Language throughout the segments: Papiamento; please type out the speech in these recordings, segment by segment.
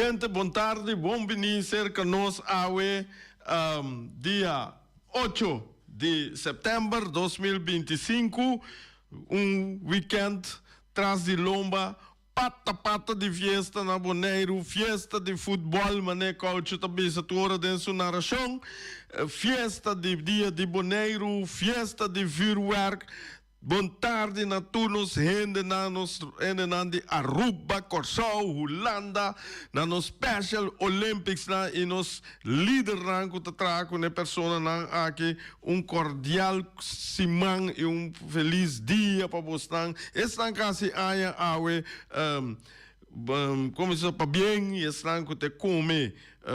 Oyente, bon tardi, bon bini cerca nos awe dia 8 di september 2025, un weekend tras di lomba, pata pata di fiesta na Boneiru, fiesta di futbol, mane Caucho ta bisa tur ora den su narracion, fiesta di dia di Boneiru, fiesta di vuurwerk. Bon tardi na tur nos hendenan, nos hendenan di Aruba, Kòrsou, Hulanda, na nos Special Olympicsnan i nos lidernan ku ta traha ku e personanan aki. Un kordial siman i un felis dia pa bosnan. Esnan ku hasi aña awe, komo se pabien, i esnan ku te kome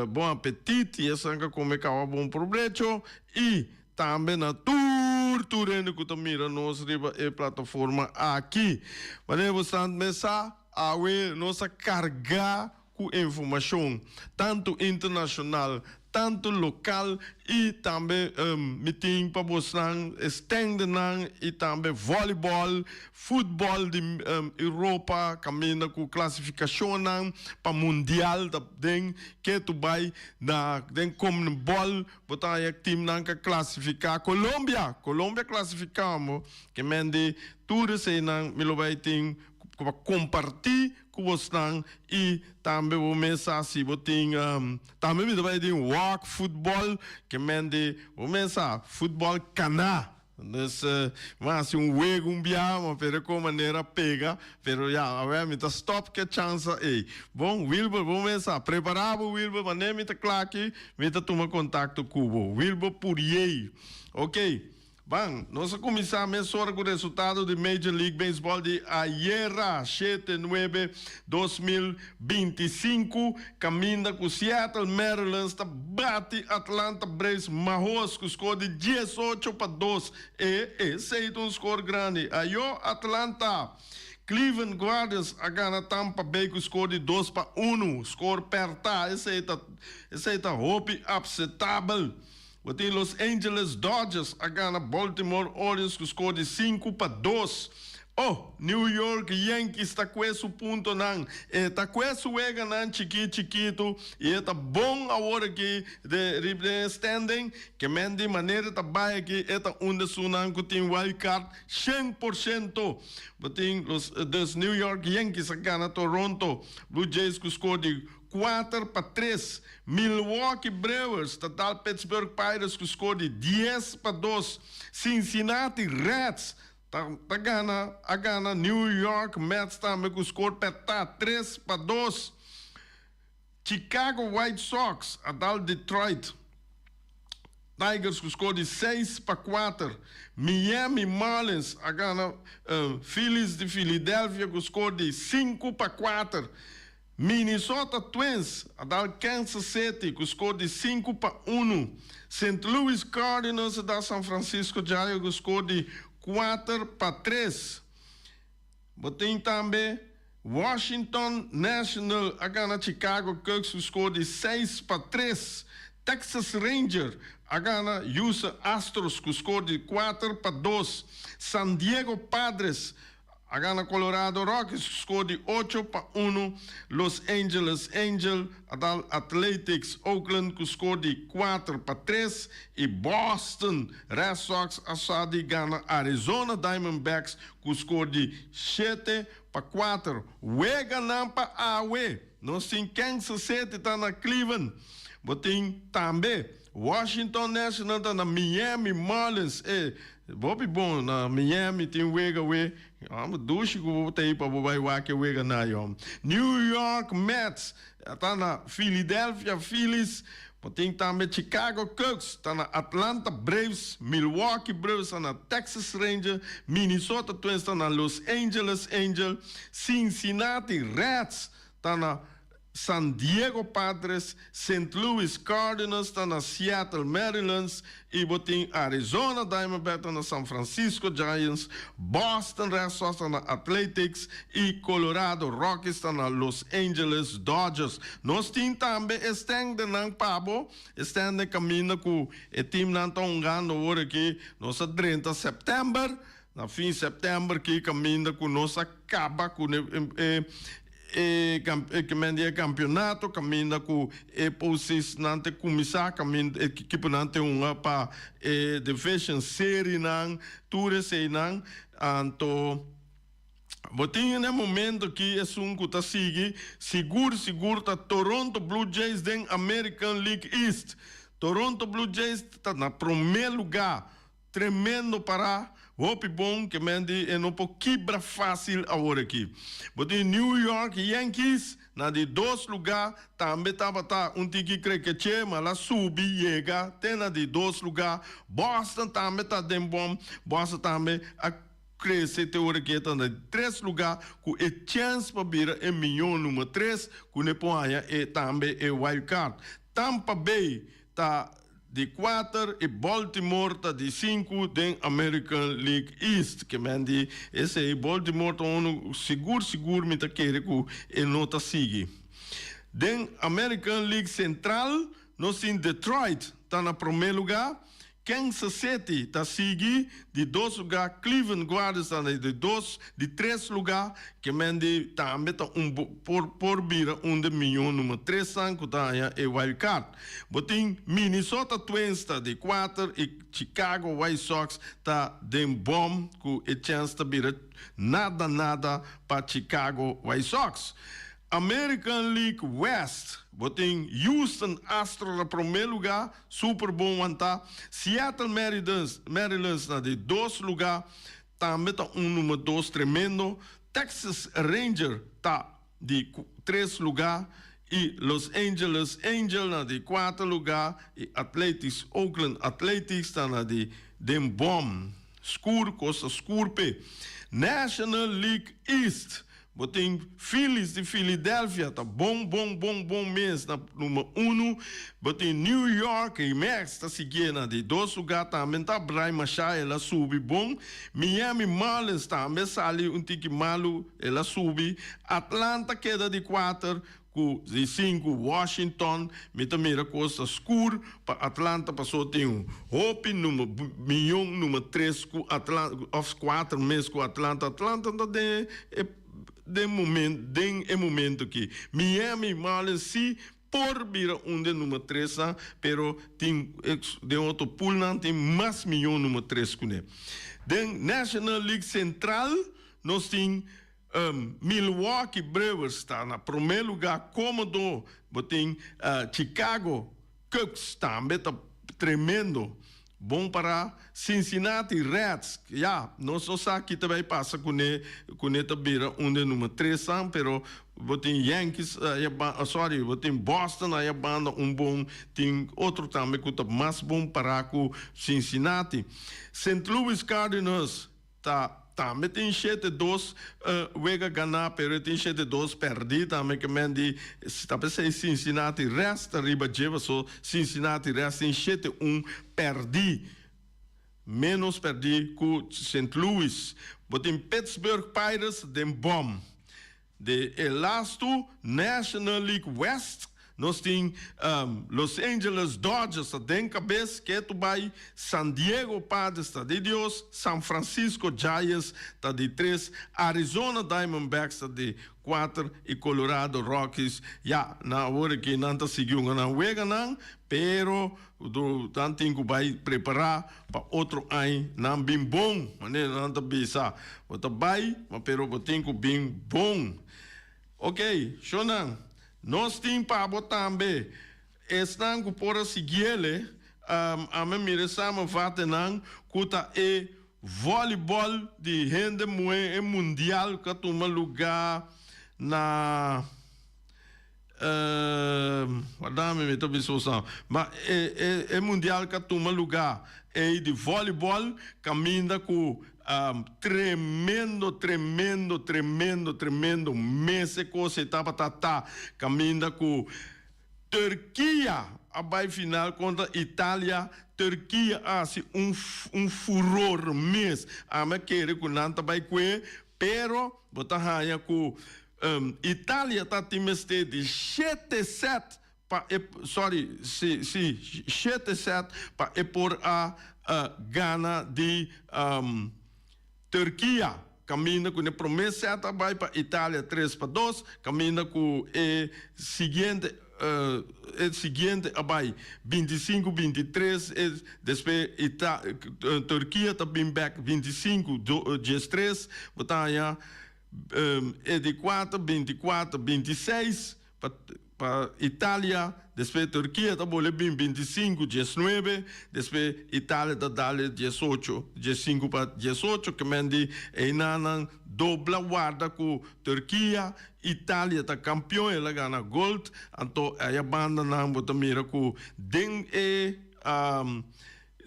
bon apetit, i esnan ku a kome kawa bon probecho i Tambe na tur tur hende ku ta mira nos riba e plataforma aki. Manera bo sa mes sa, awe nos a kargá ku informashon, tantu internashonal, tantu lokal i tambe mi tin pa bosnan e stèndenan i tambe vòlibòl, futbòl di Europa kaminda ku klasifikashonnan pa mundial ta den ketu bai na den Comnbol. Bo ta haña timnan ka klasifiká. Colombia! Colombia klasifiká mo. Ke men di tur eseinan mi lo bai tin ku pa kompartí ku bosnan i tambe bo mes sa si bo tin tambe mi ta bai tin wak futbòl. Ke men di bo mes sa futbòl kaná. Dus mi a hasi un wega un biaha ma pero con manera pega pero ya awe mi ta stop ke chansa ey. Bon Wilber bo mes a prepara bo Wilber mane mi ta kla aki mi ta tuma contacto cu bo Wilber Puriey ok ban nos a cuminsa mesora cu resultado di Major League Baseball di ayera shete nuebe 2025 kaminda ku Seattle Mariners ta bati Atlanta Braves mahos ku skor di 18-2. E esei ta un skor grandi. Ayo Atlanta! Cleveland Guardians a gana Tampa Bay ku skor di 2-1. Skor pèrtá, esei ta esei ta hopi apsetabel. Bo tin Los Angeles Dodgers a gana Baltimore Orioles ku skor di 5-2. Oh, New York Yankees ta kue su puntonan. E ta kue su weganan chikí chikitu i e ta bon awor aki de riba den e standing. Ke men di manera ta bai aki e ta un di esunnan ku tin wild card 100%. Bo tin los dus New York Yankees a gana Toronto Blue Jays ku skor di 4-3. Milwaukee Brewers ta dal Pittsburgh Pirates ku skor di 10-2. Cincinnati Reds ta ta gana a gana New York Mets tambe ku skor pètá 3-2. Chicago White Sox a dal Detroit Tigers ku skor di 6-4. Miami Marlins a gana Phillies di Philadelphia ku skor di 5-4. Minnesota Twins a dal Kansas City ku skor di 5-1. St. Louis Cardinals a dal San Francisco Giants ku skor di 4-3. Bo tin tambe Washington National a gana Chicago Cubs ku skor di 6-3. Texas Ranger a gana Houston Astros ku skor di 4-2. San Diego Padres a gana Colorado Rockies ku skor di 8-1. Los Angeles Angel a dal Athletics Oakland ku skor di 4-3 i Boston Red Sox a sa di gana Arizona Diamondbacks ku skor di 7-4. Weganan pa awe! Nos tin Kansas City ta na Cleveland. Bo tin tambe Washington National ta na Miami Marlins. E hopi bon na Miami tin wega we. Amo dushi ku bo ta ei pa bo bai wak e wega na yom. New York Mets ta na Philadelphia Phillies. Bo tin tambe Chicago Cubs ta na Atlanta Braves, Milwaukee Brewers ta na Texas Rangers, Minnesota Twins ta na Los Angeles Angels, Cincinnati Reds ta na San Diego Padres, St. Louis Cardinals ta na Seattle Mariners i bo tin Arizona Diamondbacks ta na San Francisco Giants, Boston Red Sox ta na Athletics i Colorado Rockies ta na Los Angeles Dodgers. Nos tin tambe e stèndenan pa bo, e stènden kaminda ku e timnan ta hungando awor aki. Nos a drenta sèptèmber, na fin sèptèmber ki kaminda ku nos a kaba ku e. e kemen di e kampionato kaminda ku e postseasonnan te kuminsá kaminda e ekiponan te hunga pa e division serienan tur eseinan anto bo tin na e momento aki esun ku ta sigui sigur sigur ta Toronto Blue Jays den American League East. Toronto Blue Jays ta na promé lugá. Tremendo pará, hopi bon ke men di e no por kibra fásil awor aki. Bo tin New York Yankees na di dos lugá, tambe tabata un tiki krekeché ma la subi yega te na di dos lugá. Boston tambe ta den bon, Boston tambe a krese te ora ki e ta na di tres lugá ku e chèns pa bira e mihó number tres ku ne por haña e tambe e wild card. Tampa Bay ta di kuater i Baltimore ta di sinku den American League East. Ke men di esei Baltimore ta unu sigur sigur mi ta kere ku e no ta sigui. Den American League Central nos tin Detroit ta na promé lugá, Kansas City ta sigui di dos lugá, Cleveland Guardians ta na di dos, di tres lugá, ke men di tambe ta un por por bira un de miyon number tresnan ku ta haña e wild card. Bo tin Minnesota Twins ta di kuater i Chicago White Sox ta den bòm ku e chèns ta bira nada nada pa Chicago White Sox. American League West, bo tin Houston Astros na promé lugá, super bon wantá. Seattle Mariners Mariners na di dos lugá, tambe ta un number dos tremendo. Texas Ranger ta di tres lugá i Los Angeles Angel na di kuater lugá i Athletics Oakland Athletics ta na di den bòm. Skur, kos ta skur p'e. National League East, Bo tin Phillies di Philadelphia ta bon bon bon bon mes na number uno. Bo tin New York Mets ta siguié na di dos lugar tambe ta Brian Machado el a subi bon. Miami Marlins tambe a sali un tiki malu el a subi. Atlanta keda di kuater Ku di sinku Washington mi ta mira kos ta skur pa Atlanta paso tin un hopi number miyon number tres ku Atlanta of kuater mes ku Atlanta. Atlanta ta den e den momento den e momento aki. Miami Marlins si por bira un den number tresnan pero tin den otro poolnan tin mas miyon number tres kuné. Den National League Central nos tin Milwaukee Brewers ta na promé lugá kómodo, bo tin Chicago Cubs tambe ta tremendo bon pará, Cincinnati Reds ya nos no sa ki ta bai pasa kuné, kuné ta bira un den number tresnan pero bo tin Yankees aya sorry bo tin Boston aya banda un bon tin otro tambe ku ta mas bon pará ku Cincinnati. Saint Louis Cardinals Ta tambe tin shete dos wega ganá pero e tin shete dos pèrdí tambe ke men di ta p'esei Cincinnati Reds ta riba dje paso Cincinnati Reds tin shete un pèrdí ménos pèrdí ku Sint Louis. Bo tin Pittsburgh Pirates den bòm. De e lastu National League West nos tin Los Angeles Dodgers ta den kabes ketu bai, San Diego Padres ta di dios, San Francisco Giants ta di tres, Arizona Diamondbacks ta di kuater i Colorado Rockies ya na awor aki nan ta sigui hunga nan weganan pero nan tin ku bai prepara Pa otro añ nan bin bon, manera nan ta bisa. Bo ta bai, ma pero bo tin ku bin bon. Ok, shonnan, nos tin pa bo tambe. Esnan ku por a siguiele, ami a mira e samenvattenan ku ta e volleyball di hende muhé, e mundial ku a tuma lugá na. Wardami mi ta bisa boso ma e e e mundial ka tuma luga ei di volleyball kaminda ku tremendo tremendo tremendo tremendo mes e kos ei tabata ta kaminda ku Turkia a bai final kontra Italia Turkia a hasi un un furor mes ami a kere ku nan ta bai kue pero bo ta haña ku Italia ta tin mester di shete set pa e sorry si si shete set pa e por a gana di Turkia. kaminda ku e promé sèt a bai pa Italia 3-2, kaminda ku e siguiente e siguiente a bai 25-23, e despues Ita Turkia ta bin bèk 25-13, bo ta haña e di kuater 24-26 pa pa Italia, despues Turkia ta bole bin 25-19, despues Italia ta dal e 18, 15-18, ke men di einanan dobla warda ku Turkia. Italia ta kampion, el a gana gold, anto aya bandanan bo ta mira ku den e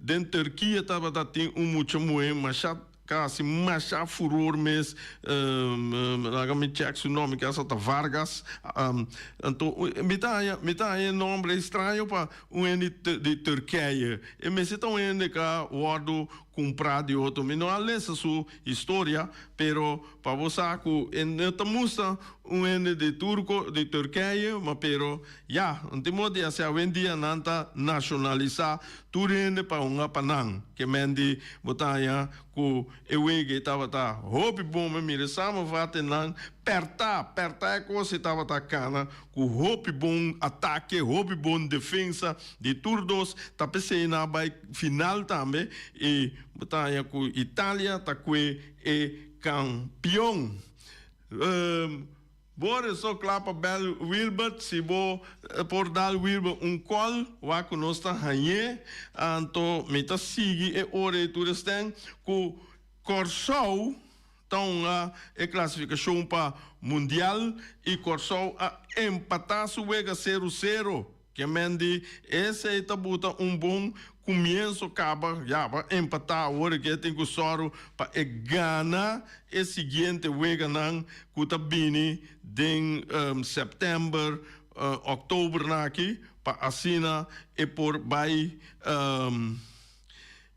den Turkia tabata tin un mucha muhé masha kasi masha furor mes, laga mi check su nomber ke asa ta Vargas, anto mi ta haña mi ta haña e nomber straño pa un hende di Turkije, e mester ta un hende ka wòrdu kumprá di otro, mi no a lesa su historia, pero Pa bo sa ku e no ta mustra un hende di Turko, di Turkije, ma pero ya, un tin modo di hasi awendia nan ta nashonalisá tur hende pa hunga pa nan. Ke men di bo ta haña ku e wega ei tabata hopi bon, mi mira e samenvatting nan pèrtá, pèrtá e kos ei tabata kana ku hopi bon atake, hopi bon defensa di tur dos, ta p'esei nan a bai final tambe i bo ta haña ku Italia ta kue E kampion. Boris so kla pa bel Wilbert, si bo por dal Wilbert un call wak ku nos ta hañ'é, anto mi ta sigui e ora ei tur esten ku Kòrsou ta hunga e klasifikashon pa mundial i Kòrsou a empatá su wega sero sero. Ke men di, Esei ta buta un bon kumienso kaba, ya, pa empatá awor e ke tin ku sòru pa e gana e siguiente weganan ku ta bini den sèptèmber, òktober nan aki, pa asina e por bai,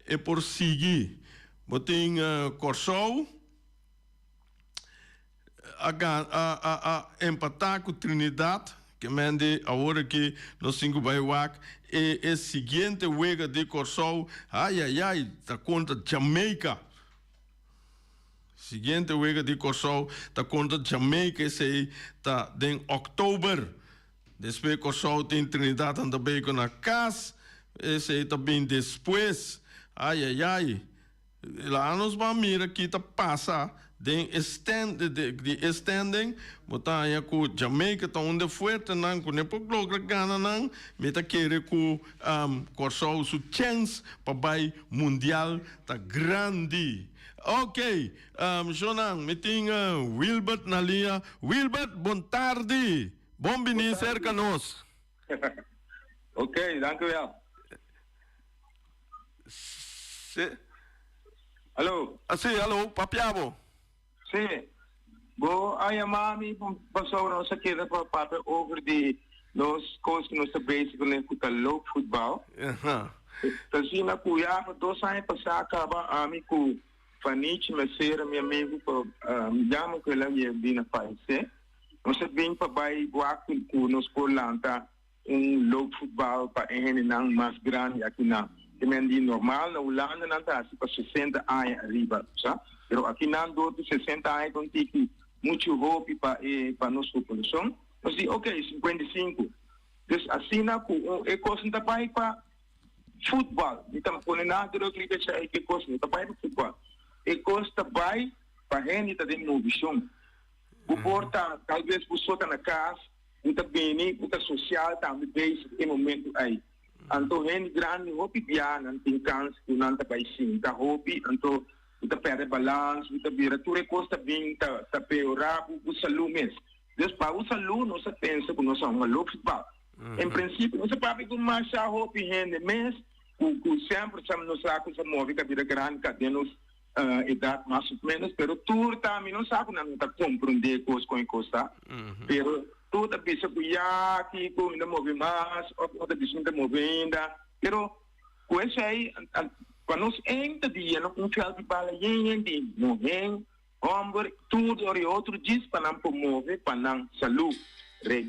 e por sigui. Bo tin Kòrsou. A a empatá ku Trinidad, ke men di awor aki nos tin ku bai wak e e siguiente wega di Kòrsou, ayayay, ta kontra Jamaica. Siguiente wega di Kòrsou ta kontra Jamaica, esei ta den òktober. Despues Kòrsou tin Trinidad and Tobago na kas, esei ta bin despues, ayayay. Laga nos ban mira ki ta pasa den e stand di e standing. Bo ta haña ku Jamaica ta un de fuertenan ku ne por logra gana nan. Mi ta kere ku Kòrsou su chèns pa bai mundial ta grandi. Ok, shownan, mi tin Wilbert na liña. Wilbert, bon tardi. Bon bini serka nos. Ok, danki wel. Si. Hallo. Ah, si, hallo, papia bo. Si. Bo a yama mi pasobra nos a keda pa papia over di nos kos ku nos ta bezig kuné ku ta loopvoetbal. Ta asina ku ya pa dos aña pasá kaba ami ku Fanichi Mesera, mi amigu, pa mi yama ku el a bini a falesé. Nos a bin pa bai wak ku nos por lanta un loopvoetbal pa e hendenan mas grandi akinan. Te men di normal na Hulanda nan ta hasi pa 60 aña ariba, sa. Pero akinan dor di 60 aña ta un tiki muchu hopi pa e pa nos populacion. Nos di ok, 55. Dus asina ku un e kos no ta bai pa futbal. Mi ta pone nadruk riba esei ku e kos no ta bai pa futbal. E kos ta bai pa hende ta den movishon. Bo por ta tal bes bo so ta na kas. Bo ta bini, bo ta sosial tambe bezig e momentu ei. Anto hende grandi hopi bia nan tin kans ku nan ta bai sinta hopi, anto bo ta pèrdè balans, bo ta bira tur e kos ta bin ta ta peorá bo bo salú mes. Dus pa bo salú nos a pensa ku nos a hunga loopvoetbal. En prinsipio nos a papia ku masha hopi hende mes ku ku semper sa nos sa ku sa move ka bira grandi ka den nos Edat mas of menos, pero tur ta, mi no sa ku nan no ta komprondé kos kon e kos ta, pero tur ta bisa ku ya kiko mi ta move mas òf otro ta bisa mi ta move ainda, pero ku esei pa nos enta di yena un vèlt di bala yen yen di muhé, hòmber, tur dor e otro djis pa nan por move pa nan salú rei.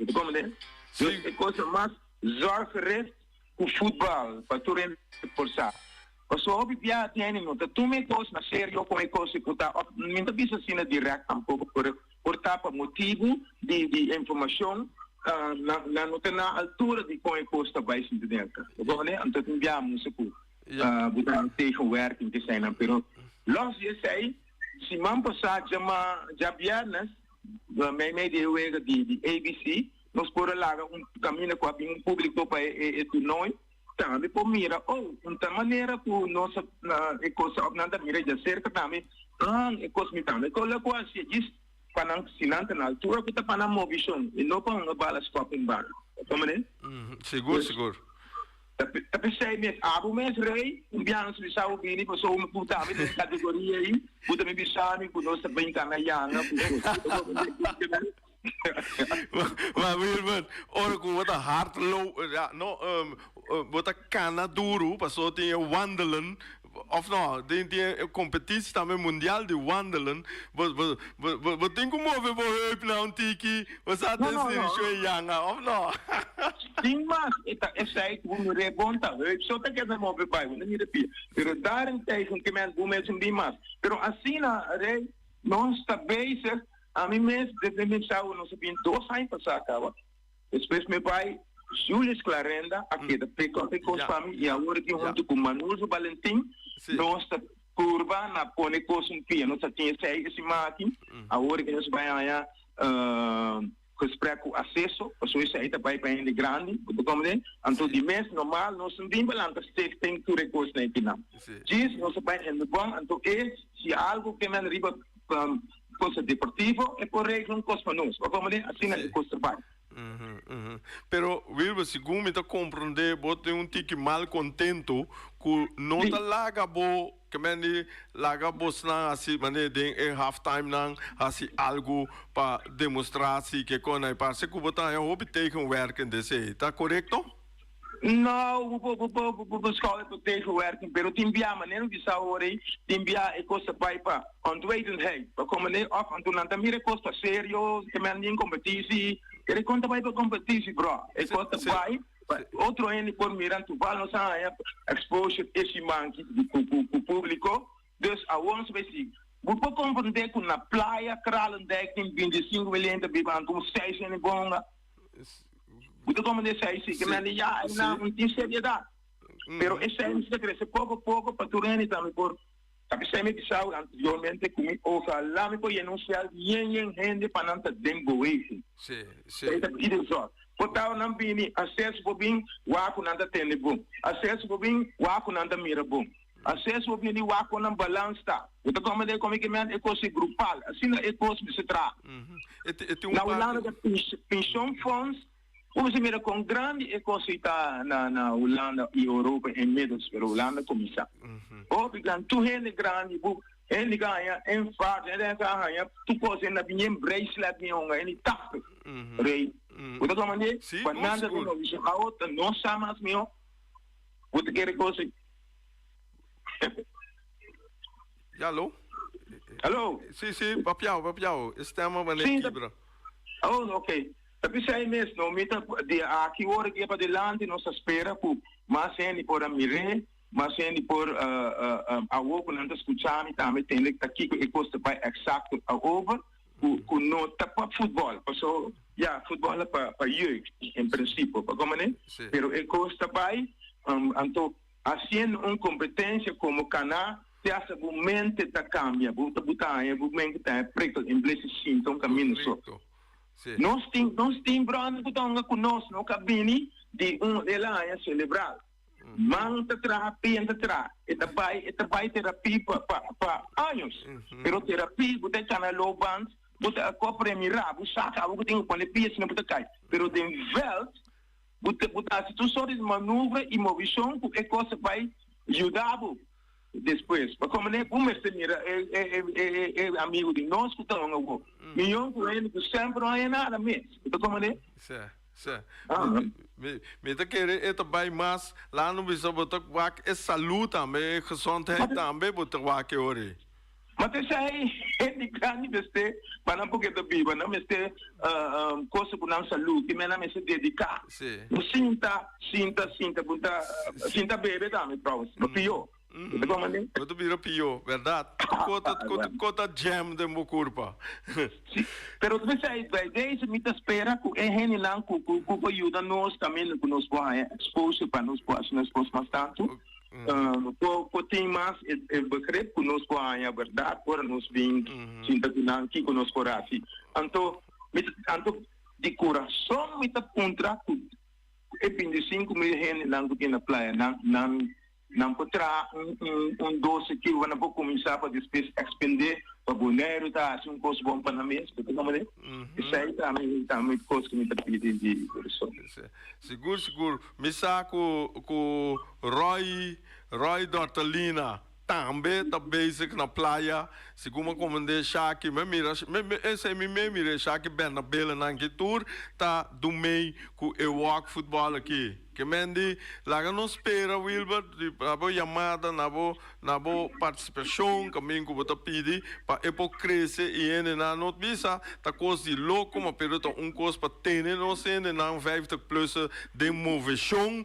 Bo ta komprendé? Dus e kos ta mas zorggericht ku futbal pa tur hende por sa. Pasobra hopi bia tin hende no ta tuma e kos na serio kon e kos ku ta òf mi no ta bisa asina dirèkt tampoko pero por ta pa motibu di di informashon nan nan no ta na altura di kon e kos ta bai sinti den elka. Bo comprende? Anto tin bia musa ku bo ta tegenwerking ku eseinan pero lòs di esei siman pasá djama djabièrnes meimei di e wega di di ABC nos por a laga un kaminda ku a bin un públiko pa e e toernooi. Tambe por mira, oh, un tal manera ku nos a e kos òf nan ta mira djaserka tambe, ah, e kos mi tambe ku lo ku hasi djis pa nan si nan ta na altura ku ta pa nan movishon i no pa un bala skòp un bala. Komprende? Sigur, sigur. Ta p'esei mes, abo mes rei, un biaha nos bisa bo bini pasobra mi ku tambe den e kategoria ei, bo ta mi bisa mi ku nos ta brinka na yanga ku kos. Maar Wilbert, ora ku bo ta hardlo, ja, no, bo ta kana duru, paso tin e wandelen, of no, tin tin e kompetisi tambe mundial di wandelen, bo bo bo bo tin ku move bo heupnan un tiki, bo sa No, den no, no. sirishon e yanga, of no? Sin mas, e ta esei ku bo mir'é bon ta heup so ta keda move bai, bo no mira pia. Pero daarentegen ke men bo mes un bin mas. Pero asina, Rey, nos ta bezig. Ami mes desde mi sa nos a bin dos aña pasá kaba. Despues mi bai Julius Clarenda a keda pick up e kos pa mi i awor aki huntu ku Manulfo Balentin nos ta purba na pone kos un pia. Nos a tin esei e siman aki. Awor aki nos bai haña gesprek ku Aceso pasobra esei ta bai pa hende grandi, bo ta komprende? Anto di mes normal nos no bin pa lanta stichting tur e kosnan akinan. Djis nos a bai hende bon anto e si algu ke men riba Cosa deportivo e por regla un cos pa nos. Bo como den asina e cos ta bay. Pero Wilber, segun mi ta comprende bo tin un tiki mal contento cu no ta laga bo, ke men di laga bosnan haci mane den e half time nan haci algo pa demostra si ke con nan. Parce cu bo ta haña hopi tegenwerking den esey. Ta corecto? No, bo bo bo bo beschouw het tot tegenwerking, pero tin bia, manera mi bisa awor ei, tin bia e kos ta bai pa onwetendheid, pa komo ne of anto nan ta mira e kos pa serio, te men den kompetisi, pero e kon ta bai pa kompetisi bro, e kos ta bai pa otro hende por mira, toeval nos a haña exposure e siman aki ku ku ku publico, dus awor nos ta bai sigui. Bo por komprende ku na playa Kralendijk tin 25 mil hende ta biba, anto un seis hende bonga. Bo ta tuma esei si ke mende ya e nan un tin seriedat. Pero esei mester ta krese poko poko pa tur hende tambe por ta p'esei mi bisao anteriormente ku mi ojalá mi por yena un sel yen yen hende pa nan ta den beweging. Esei ta pidi zòrg. Por tau nan bini ases bo bin wak ku nan ta tende bon. Ases bo bin wak ku nan ta mira bon. Ases bo bini wak kon nan balans ta. Bo ta komprende kon mi ke men e kos e grupal. Asina e kos mester traha. Na Hulanda ta pensioenfonds. Bo mester mira kon grandi e kos ei ta na na Hulanda i Europa inmiddels, pero Hulanda kuminsá. Hopi grandi, tur hende grandi, bo hende ka haña infarto, hende ka haña tur kos, hende a bini en bracelet mi honga, hende 80 rei. Bo ta komprende? Pa nan ta den oficina. Awor ta nos sa mas mihó. Bo ta kere kos ei? Ja, hallo? Hallo? Sí, sí, papiao, papiao. E stem a wanneer Sí, kibra. Oh, ok. Ta bisa ei mes, no, mi ta di aki ora dia padilanti nos ta spera ku mas hende por a mir'é, mas hende por awor ku nan ta skucha mi tambe tende ta kiko e kos ta bai eksakto over, ku ku no ta pa futbòl, paso ya futbòl ta pa pa jeugd en prinsipo, pa komo ne? Sí. Pero e kos ta bai, anto Haciendo un competencia como cana te hasta bo mente ta cambia, bo ta bo ta haña bo mente ta haña prikkel en bles di sinta un camino so. Correcto. Sí. Nos tin nos tin bròder cu ta hunga cu nos no ca bini di un el a haña celebral. Man ta traha pia ta traha e ta bay e ta bay terapia pa pa pa años pero terapia bo ta cana loopband bo ta copre mira bo saca abo cu tin cu pone pia sino bo ta cay pero den veld Bo ta bo ta hasi tur sort di manuvra i movishon ku e kos ta bai yuda bo despues. Pasobra manera ku mester mira e e e e e amigu di nos ku ta hunga wou. Miyon ku hende ku semper no haña nada mes. Bo ta komprendé? Sè, sè. Mi mi ta kere e ta bai mas lano bisa bo ta wak e salú tambe, e gezondheid tambe bo ta wak e ora ei. Ma ta esei hende grandi mester pa nan por keda biba, nan mester cosa cu nan salud, ki men nan mester dedica. No sinta, sinta, sinta, bo ta sinta bebe tambe trouwens, lo pio. Bo ta komprendé? Bo ta bira pió, bèrdat? Kos ta, kos ta jam den bo kurpa. Si, pero ta pensai bij deze mi ta spera ku e hendenan ku ku ku por yuda nos kaminda ku nos por haña exposure pa nos por hasi nos kos mas tantu, por por tin mas e e begrip ku nos por haña bèrdat ora nos bin sinta ku nan kiko nos por hasi. Anto mi ta anto di kurason mi ta puntra ku e 25.000 hendenan ku tin na playa nan nan Nan por traha un un un doce kiu nan por cuminsa pa despues expende pa Boneiru ta haci un cos bon pa nan mes, bo ta comprende? Esey ta mi ta mi cos cu mi ta pidi di curason. Sigur sigur mi sa cu cu Roy Roy Dortalina tambe ta bezig na playa segun mi a comprende Shaki mi a mira esey mi me mira Shaki Bernabela nan ki tur ta dumey cu e walk futbol aki. Ke men di, Laga nos spera, Wilbert, di na bo yamada, na bo na bo partisipashon, kamin ku bo ta pidi pa e por krese i hendenan no bisa ta kos di loko, ma pero ta un kos pa tene nos hendenan 50 plussen den moveshon,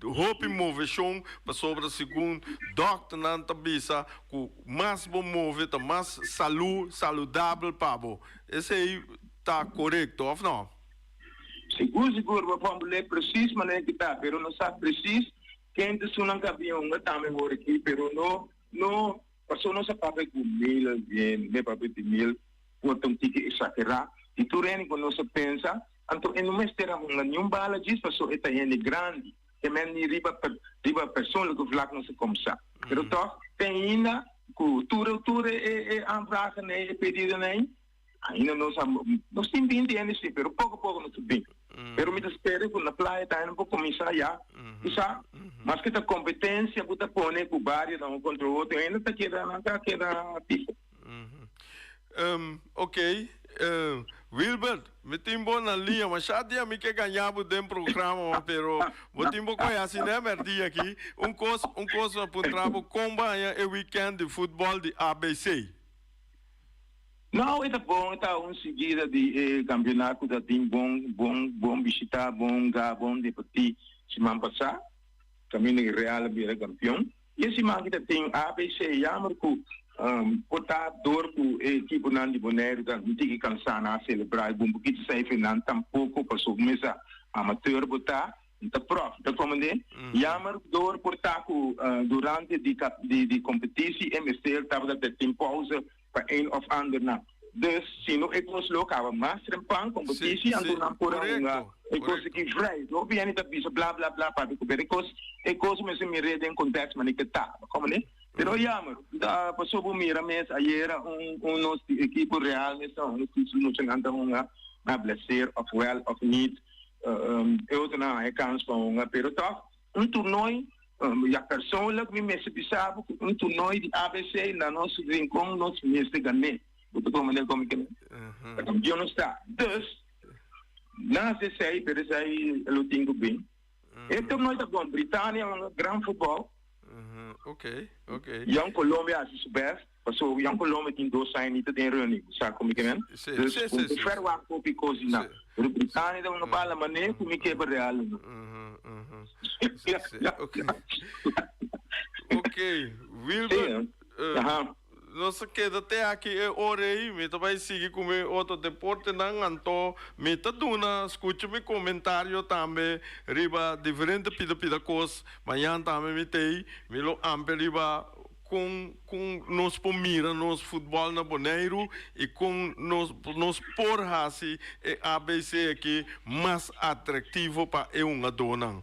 hopi moveshon, pasobra segun dòkternan ta bisa ku mas bo move ta mas salu, saludabel pa bo. Esei ta korekto, òf no? Sigur sigur bo formul'é precies manera ki ta, pero no sa precies ken ta esunnan ku a bin hunga tambe wor aki, pero no no paso nos a papia ku mil algien, me papia di mil, por ta un tiki exagerá, di tur hende ku nos a pensa, anto e no mester a hunga niun bala djis paso e ta hende grandi, te men ni riba riba persoonlijke vlak nos a komsa, pero tòg te ainda ku tur tur e aanvragen ei, e pedidonan ei. Ainda nos a, nos tin 20 hende si, pero poko poko nos ta bin. Pero mi ta spera ku na playa tambe por kuminsá ya. Ku sa, maske ta kompetensia ku ta pone ku bario ta un kontra otro, ainda ta keda, nan ta keda tipo. Ok, Wilbert, mi tin bo na liña, masha dia mi ke gaña bo den programa, pero bo tin bo kohe hasi ne mèrdia aki. Un kos, un kos mi a puntra bo, kon bo haña e weekend di futbòl di ABC? No, e ta bon, e ta un siguida di e kampionato ku ta tin bon, bon, bon bishitá, bon ga, bon deportí siman pasá, kaminda ku Real a bira kampion. I e siman aki ta tin ABC, jammer ku por ta dor ku e ekiponan di Boneiru ta un tiki kansá nan a selebrá e bon pokito seifernan tampoko pasobra mesa amateur bo ta. N ta prof, ta komende. Jammer door por ta ku durante di di kompetisi e mester tabata ta tin pauze pa een of ander nan. Dus si no e kos lo kaba mas trempan kompetisi anto nan por a hunga e kos aki vrij. Hopi hende ta bisa bla bla bla papia ku pero e kos e kos mester mir'é den kontèks manera ke ta. Bo komende? Pero jammer ta pasobra bo mira mes ayera un un nos di ekipo Real mes ta hunga su muchanan ta hunga na blesseer of wel of niet. E otronan haña kans pa hunga, pero tòg un toernooi, ya persoonlijk mi mester bisa bo ku un toernooi di ABC na nos rincon nos mester gan'é. Bo ta komprendé kon mi ke men? Ta kampion nos ta. Dus, naast esei, pero esei lo tin ku bin. E toernooi ta bon. Britania hunga gran futbòl. Jong Colombia hasi su bèst. Pasobra Jong Colombia tin dos aña ni ta den reuni, bo sa con mi ke men? Dus bo no por verwacht hopi cos di nan. Pero Britania ta una bala mane cu mi ke pa Real no. Ok, Wilbert, nos a keda te aki e ora ei, mi ta bai sigui cu mi otro deportenan, anto mi ta duna scucha mi comentario tambe riba diferente pida pida cos, mañan tambe mi t'ei, mi lo amplia riba Kon kon nos por mira nos futbòl na Boneiru i kon nos nos por hasi e ABC aki mas atraktivo pa e hungadónan.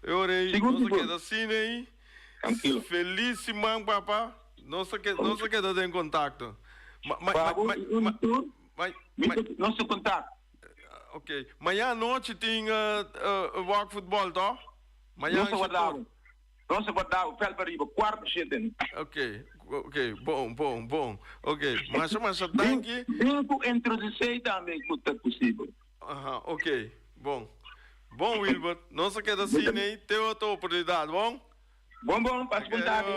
E ora ei nos a keda asina ei. Felis siman papa. Nos a nos a keda den kontakto. Nos ta kontakto. Ok. Mañan anochi tin wòk futbòl tò? Mañan shitur. Nos a guarda bo vel pariba cuarto sheten. Ok, ok, bon, bon, bon. Ok, masha, masha danki. Bin cu introducey tambe cu ta posibel. Aha, ok, bon. Bon Wilbert, nos a keda asina ey te otro oportunidad, bon? Bon, bon, pasa bon tardi.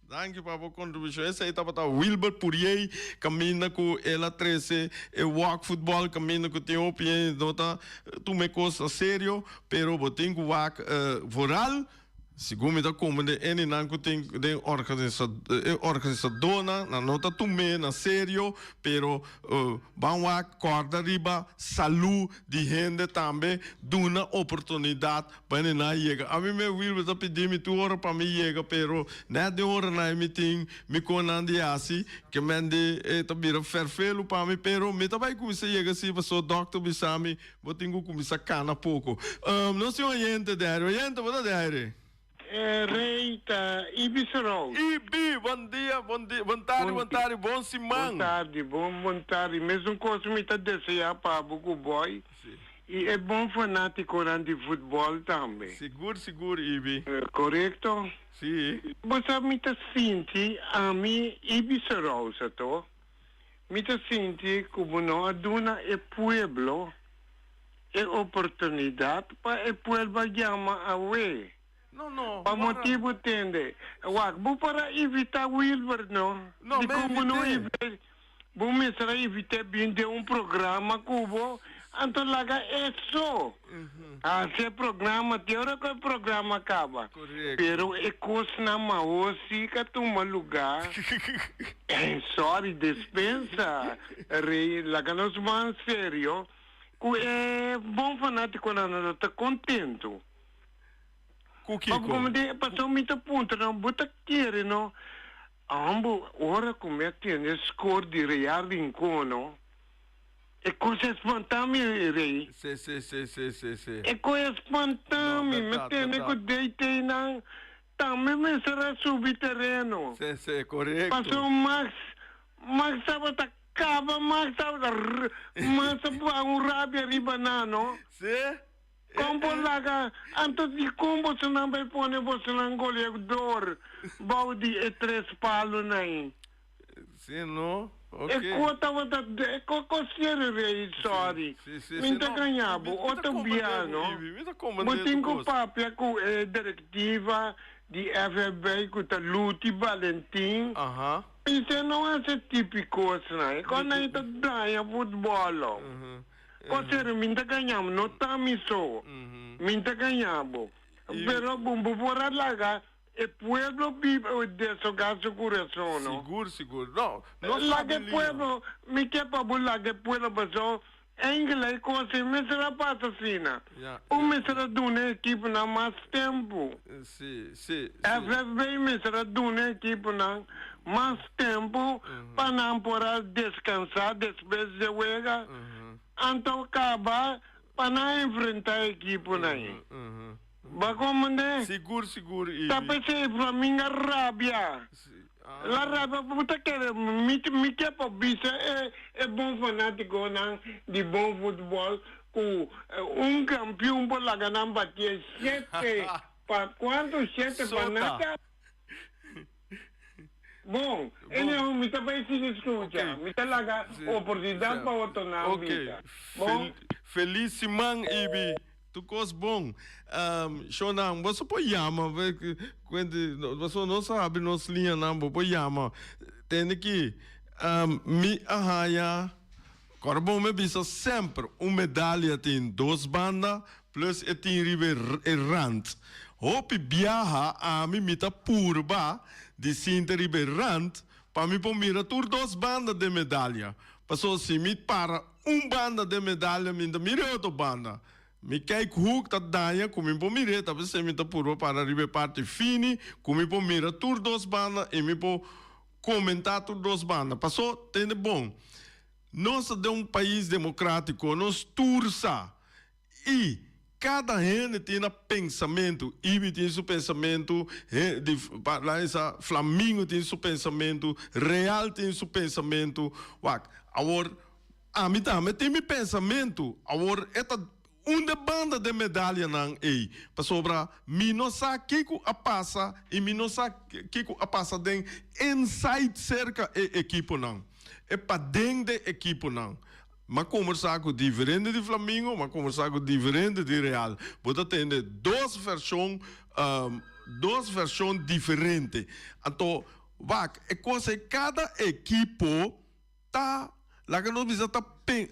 Danki pa bo contribucion. Esey tabata Wilbert Puriey caminda cu el a trece e wak futbol caminda cu tin hopi hende no ta tuma e cos na serio, pero bo tin cu wak vooral. Segun mi ta komprende eninan ku tin den e organisadónan nan no ta tum'é na serio, pero ban wak kòrda riba salú di hende tambe, duna oportunidat pa eninan yega. Ami me Wilber ta pidi mi tur ora pa mi yega, pero nèt den oranan ei mi tin mi konan di hasi ke men di e ta bira fèrfelu pa mi, pero mi ta bai kuminsá yega si pasobra dòkter bisa mi Bo tin ku kuminsá kana poko. Nos tin oyente den aire. Oyente, bo ta den aire? E rei ta Ibi Serou. Ibi, bon dia, bon dia, bon tardi, bon tardi, bon siman. Bon tardi, bon bon tardi. Mesun kos mi ta deseá pa bo ku Boy i e bon fanátikonan di futbòl tambe. Sigur, sigur, Ibi. Korekto? Si. Bo sa mi ta sinti ami Ibi Serou sa to. Mi ta sinti ku bo no a duna e pueblo e oportunidat pa e pueblo a yama awe. No, no, Pa motibu tende. Wak, bo por a invitá Wilbert, no? No, mi Dikon bo no invit'é. Bo mester a invit'é bin den un programa ku bo, anto laga e so hasi e programa te ora ku e programa kaba. Korekto. Pero e kosnan mahos si ka tuma lugá. Sorry, despensa, Rey, laga nos ban serio ku e bon fanatikonan no ta kontentu. Ku kiko? Pasobra mi ta puntra nan, bo ta kere no? Ambo, ora ku mi a tende skor di Real Rincon no, e kos a spanta mi, Rey. Si, si, si, si, si, si. E kos a spanta mi. No, Mi bèrdat, tende ku bèrdat. DT nan Tambe mester a subi tereno. Sí, sí, korekto. Pasobra Max, Max tabata kaba, Max tabata r, Max a baha un rabia riba nan, no. Sí. Kon por laga, anto dikon bosonan bai pone bosonan goleador bou di e tres palonan ei? Sí, no? Ok. E ko tabata, e ko ko seri rei, sorry. Sí, sí, Mi sí, ta no. gaña bo, Mi ta otro comprende bia, bo, no? Ibi, mi ta Bo comprende tin tu ku kos. papia ku e direktiva di FFB ku ta Luti Balentin. Aha. Esei no hasi tipi kosnan. E kos nan ta daña futbòl lo. Ko seri mi ta gaña bo, no ta mi so. Mi ta gaña bo. Pero bo por a laga E pueblo biba desogá su kurason, no? Sigur, sigur. No, no Laga sabi e liña. pueblo, mi ke pa bo laga e pueblo paso enkele e kos ei mester a pasa asina. Ya, Un ya, mester ya. a duna e ekiponan mas tempu. Si, si, si. FFB mester a duna e ekiponan mas tempu pa nan por a deskansá despues dje wega, anto kaba pa nan enfrentá e ekiponan ei. Ba komende? Sigur sigur Ibi. Ta pesey Flaminga rabia. La rabia bo ta kere mi mi ke pa bisa e e bon fanaticonan di bon futbol cu un campeon por laga nan batie shete pa cuanto shete pa Sota. nada. Bon, anyhow mi ta bay sigui scucha. Ok. Mi ta laga Si, oportunidad si. pa otronan Ok. bisa. Bon. Fel, felis siman Ibi. Tu kos bon. Um, Shonan, boso por yama, kuente, boso no sabi nos liñanan, bo por yama. Tende ki, um, mi a haña, kòrda bon mi bisa semper, un medalia tin dos banda, plus e tin riba e rand. Hopi biaha ami mi ta purba di sinta riba e rand pa mi por mira tur dos banda den medalia. Pasobra si mi para un banda den medalia mi ta mira e otro banda. Mi kijk hoek ta daña ku mi por mir'é, ta p'esei mi ta purba para riba e parti fini ku mi por mira tur dos banda i mi por komentá tur dos banda. Paso, tende bon, nos ta den un pais demokratiko, nos tur sa I kada hende tin na pensamentu. Ibi tin su pensamentu, di la esa Flamingo tin su pensamentu, Real tin su pensamentu. Wak, awor ami tambe tin mi pensamentu. Awor e ta unda banda den medalianan ei, pasobra mi no sa kiko a pasa i mi no sa kiko a pasa den inside serka e ekiponan, e paden den ekiponan. M'a kombersá ku diferente di Flamingo, m'a kombersá ku diferente di Real. Bo ta tende dos vershon, dos vershon diferente. Anto, wak, e kos ei kada ekipo ta, laga nos bisa, ta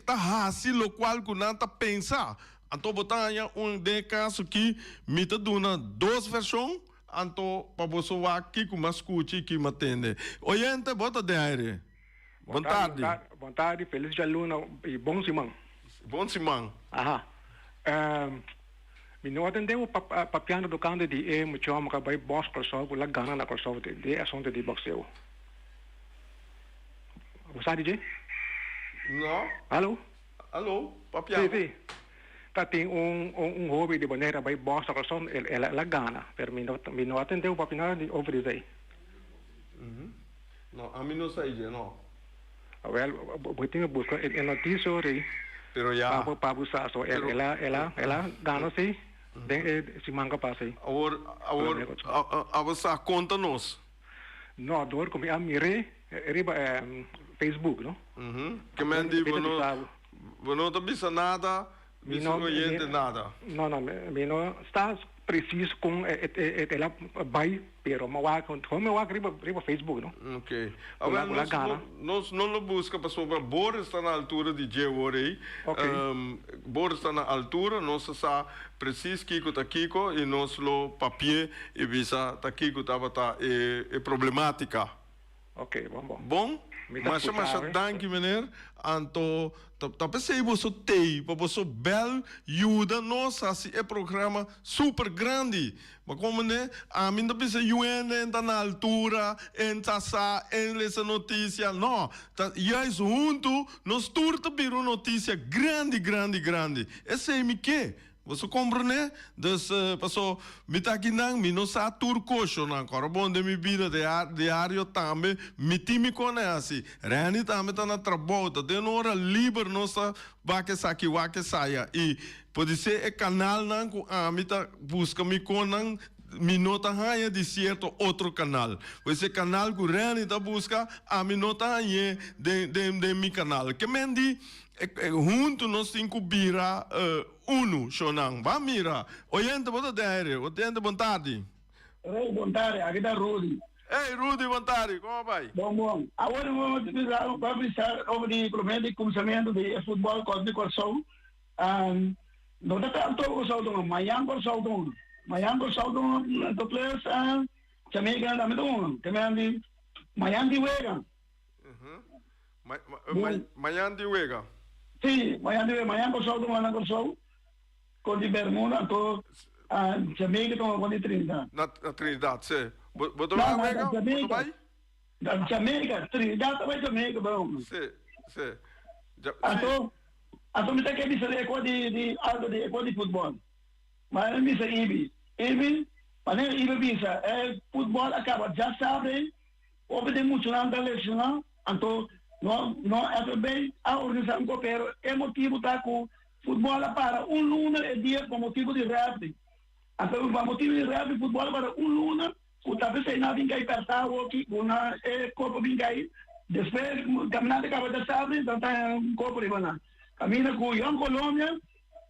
ta hasi lokual ku nan ta pensa. Anto bo ta haña un, den e kaso aki mi ta duna dos vershon. Anto pa boso wak kiko m'a skucha i kiko m'a tende. Oyente, bo ta den aire. Bon tardi. Bon tardi, felis djaluna i bon siman. Bon siman. Aha. Mi no a tende bo papiando tokante di e muchòmber ku a bai bòks Kòrsou ku la gana na Kòrsou den e asuntu di bòkseo. Bo sa di dje? No. Alo? Alo, papiando. Si, si. Ta tin un un hobi di Bonaire a bai bòks na Kòrsou, el a gana, pero mi no mi no a tende bo papia nada di over di esei. No, ami no sa dje, no. Awel, bo tin ke buska e notisio rei Pero ya. pa bo sa. So el a el a el a gana si den e siman ku a pasa ei. Awor, awor, abo sa konta nos. No, dor ku mi a mir'é riba Facebook, no. Ke men di bo no, bo no ta bisa nada, bisa oyente nada. No, no, mi no sta precies kon el a bai, pero mi a wak, gewoon mi a wak riba riba Facebook, no. Ok. Awel, nos no, nos no lo buska pasobra Boris ta na altura di dje wor ei. Ok. Boris ta na altura, nos ta sa precies kiko ta kiko i nos lo papi'é i bisa ta kiko tabata e problematica. Ok, bon bon. Bon? Mi ta Masha scucha masha awe. danki meneer. Anto ta ta pesey boso tey pa boso bel yuda nos haci e programa super grandi. Ma como ne ami no ta bisa yu hende en ta na altura, en ta sa, en lesa noticia. No, ta juist hunto nos tur ta bira un noticia grandi grandi grandi. Esey mi ke. Boso komprendé? Dus, paso, mi ta akinan, mi no sa tur koshonan. Kòrda bon, den mi bida diario tambe mi tin mi kone hasi. Renny tambe ta na trabou, ta den ora liber nos ta wak esaki, wak esaya. I podisé e kanalnan ku ami ta buska mi konnan, mi no ta haña di sierto otro kanal. Pues e kanal ku Renny ta buska, ami no ta hañ'é den den den mi kanal. Ke men di Huntu nos tin ku bira unu, shonnan. Ban mira. Oyente, bo ta den aire. Oyente, bon tardi. Rey, bon tardi. Aki ta Rudy. Hey, Rudy, bon tardi. Komo a bai? Bon, bon. Awor mi bo bisa, bo a bisa over di prome di kuminsamentu di e futbòl kòs di Kòrsou. No ta tantu Kòrsou ta hunga, mañan Kòrsou ta hunga. Mañan Kòrsou ta hunga, to ples Jamaica tambe ta hunga. Te meen di mañan tin wega. Mañan tin wega. Sí, mañan tin wega. Mañan Kòrsou ta hunga na Kòrsou kontra di Bermuda, anto Jamaica ta hunga kontra di Trinidad. Na Trinidad, sí. Bo ta bai wega? Bo ta bai? Na Jamaica, Trinidad ta bai Jamaica bai hunga. Sí, sí. Anto, anto mi ta ke bisa di e kos di di algo di e kos di futbòl. Ma mi bisa Ibi, Ibi, manera Ibi a bisa e futbòl a kaba djasabra ei. Hopi den muchanan ta lesioná, anto no no FFB a organisá un kopero. E motibu ta ku futbòl a para un luna e dia pa motibu di rèfri. Anto pa motibu di rèfri futbòl a para un luna ku ta p'esei nan a bin kai pèrtá awoki ku nan e kopo bin kai. Despues kaminante kaba djasabra nan ta haña un kopo riba nan. Kaminda ku Jong Colombia